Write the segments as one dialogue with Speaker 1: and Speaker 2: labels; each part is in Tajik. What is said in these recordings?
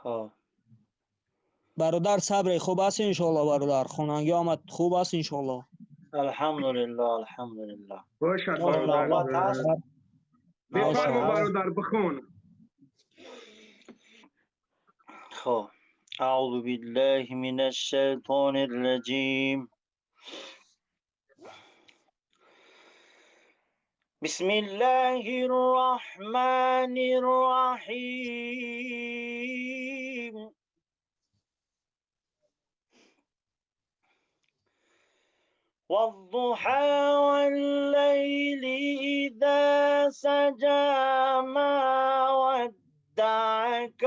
Speaker 1: Хуб.
Speaker 2: Бародар Сабре хуб аст иншоаллоҳ бародар. Хонангӣ омад хуб аст иншоаллоҳ.
Speaker 1: Алҳамдулиллоҳ, алҳамдулиллоҳ.
Speaker 3: Бошад бародар.
Speaker 1: Навбат аст.
Speaker 3: Бифармо бародар бихон.
Speaker 1: Хуб. أعوذ بالله من الشيطان الرجيم. بسم الله الرحمن الرحيم. والضحى والليل إذا سجى ما ودعك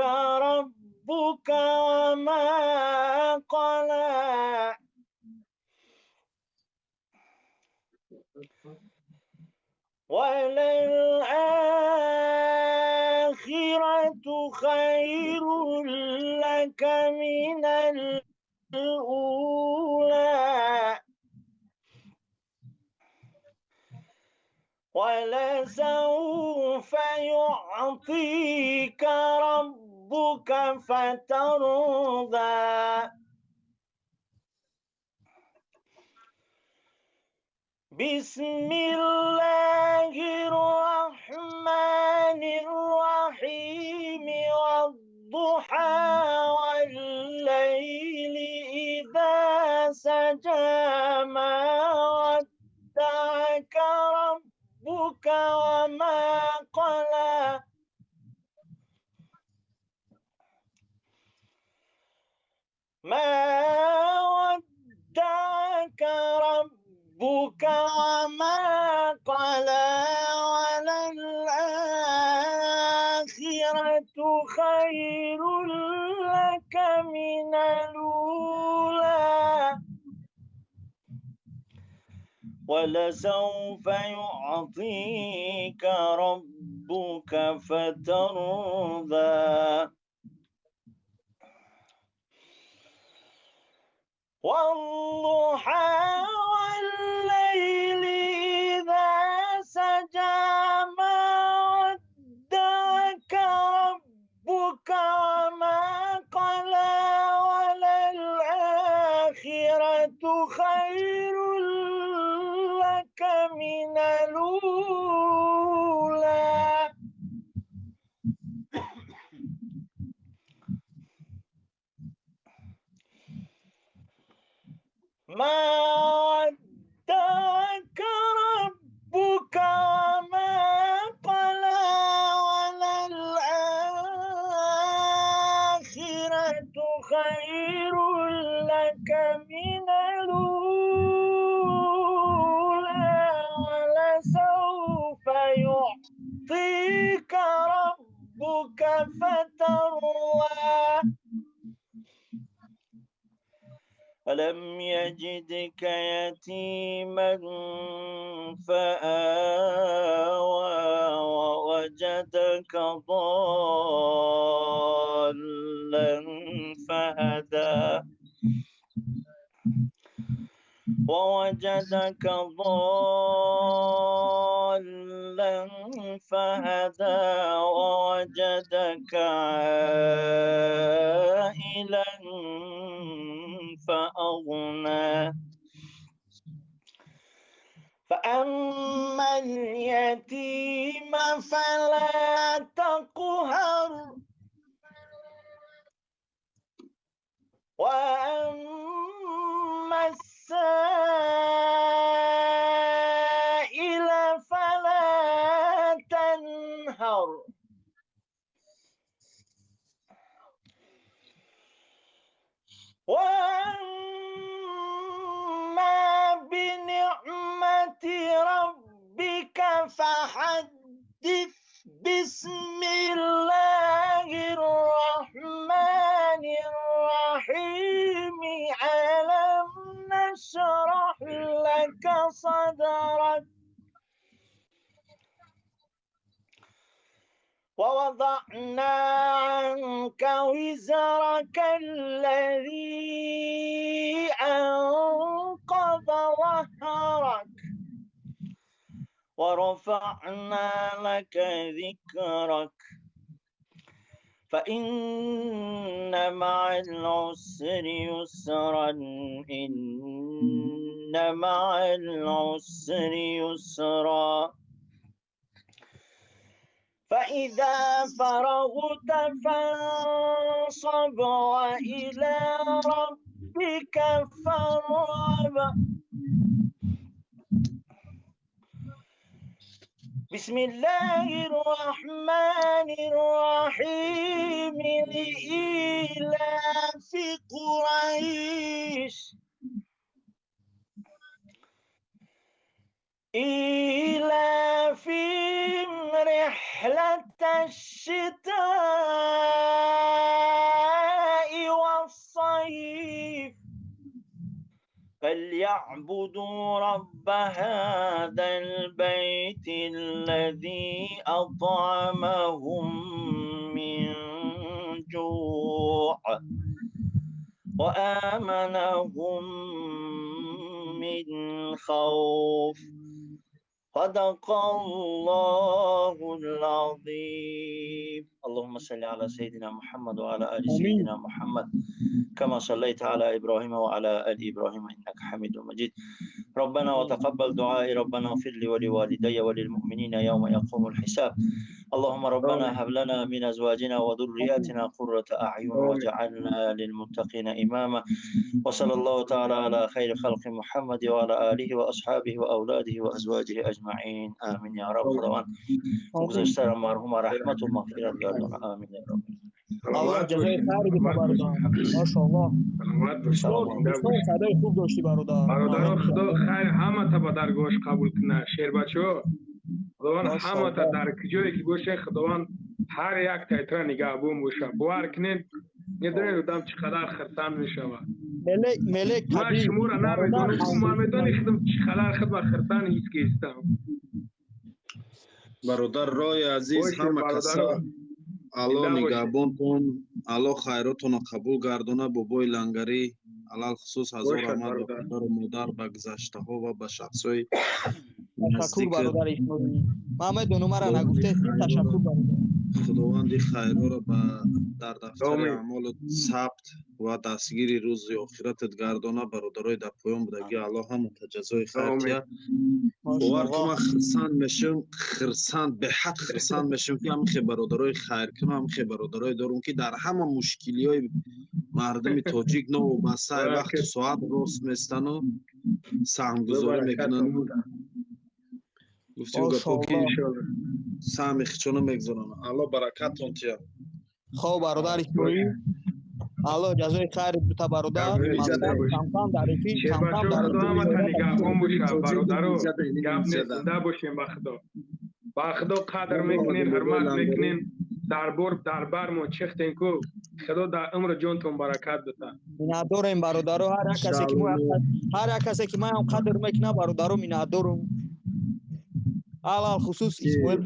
Speaker 1: ربك وما قلى. وللآخرة خير لك من الأولى. ولسوف يعطيك ربك فترضى. بسم الله الرحمن الرحيم. والضحى والليل إذا سجى ما ودعك ربك وما قلى. ما ودعك ربك وما قلى. وللآخرة خير لك من الأولى. ولسوف يعطيك ربك فترضى. والضحى والليل إذا سجى ما ودعك ربك وما قلى. وللآخرة خير لك من الأولى. ما ودعك ربك وما قلى. وللآخرة خير لك من الأولى. ولسوف يعطيك ربك فترضى. ألم يجدك يتيما فآوى ووجدك ضالا فهدى. ووجدك ضالا فهدى. ووجدك عائلا فأغنى. فأما اليتيم فلا تقهر. وأما السائل فلا تنهر. وأما بنعمة ربك فحدث. بسم الله الرحمن الرحيم. ألم نشرح لك صدرك ووضعنا عنك وزرك الذي أنقض ظهرك ورفعنا لك ذكرك. فإن مع العسر يسرا إن مع العسر يسرا. فإذا فرغت فانصب وإلى ربك فارغب. بسم الله الرحمن الرحيم لإيلاف قريش إيلافهم رحلة الشتاء والصيف فليعبدوا رب هذا البيت الذي أطعمهم من جوع وآمنهم من خوف. صدق الله العظيم. اللهم صل على سيدنا محمد وعلى آل سيدنا محمد كما صليت على إبراهيم وعلى آل إبراهيم إنك حميد مجيد. ربنا وتقبل دعائي. ربنا اغفر لي ولوالدي وللمؤمنين يوم يقوم الحساب. اللهم ربنا هب لنا من أزواجنا وذرياتنا قرة أعين واجعلنا للمتقين إماما. وصلى الله تعالى على خير خلق محمد وعلى آله وأصحابه وأولاده وأزواجه أجمعين. آمين يا رب. خداوند گذشته مرحوم رحمت و مغفرت گردان. آمین یا رب.
Speaker 2: الله جزای خیر بده برادر. ماشاءالله. بسیار صدای خوب داشتی برادر.
Speaker 3: برادران خدا خیر همه تا به درگاهش قبول کنه. شیر بچه‌ها خداوند همه تا در جایی که باشه خداوند هر یک تایتر نگهبان باشه. باور کنین میدونید آدم چقدر خرسند میشود.
Speaker 2: ملک
Speaker 3: من شما را نمیدونم، من میدونی خودم چقدر خود خرسند هیچ که هستم.
Speaker 4: برادر رای عزیز همه کسا алло нигаҳбонтон, алло хайротонро қабул гардона. Бобои Лангарӣ алалхусус ҳазор раҳмат ба падару модар, ба гузаштаҳо ва ба шахсҳои
Speaker 2: ташаккур бародар Исмоил. Ман медонам маро нагуфтаед. Ташаккур бародар.
Speaker 4: Худованди хайрҳоро ба дар дафтари аъмолат сабт ва дастгири рӯзи охиратат гардона. Бародарои дар поён будагӣ алло ҳамонта ҷазои хайр тия. Бовар кун ман хирсанд мешавам, хирсанд, беҳад хирсанд мешавам ки ҳамихе бародарои хайркун, ҳамихе бародарое дорум ки дар ҳама мушкилиҳои мардуми тоҷик новобаста вақту соат рост местану саҳмгузорӣ мекунанд. Гуфтем гапо ки саҳми хичона мегузоранд. Алло баракатон тия.
Speaker 2: Хоб бародар Исмоил, алло ҷазои хайр бута бародар. Камкам дар эфир, камкам дар
Speaker 3: ҳамата нигаҳбон боша бародаро. Гап нест, зинда бошем. Ба худо, ба худо қадр мекунем, ҳурмат мекунем. Дарбор дарбар мо чихтем ку худо дар умру ҷонтон баракат бита.
Speaker 2: Миннатдорем бародаро. Ҳар як касе ки мо, ҳар як касе ки маам қадр мекунам бародаро, миннатдорум. Алалхусус Исмоил.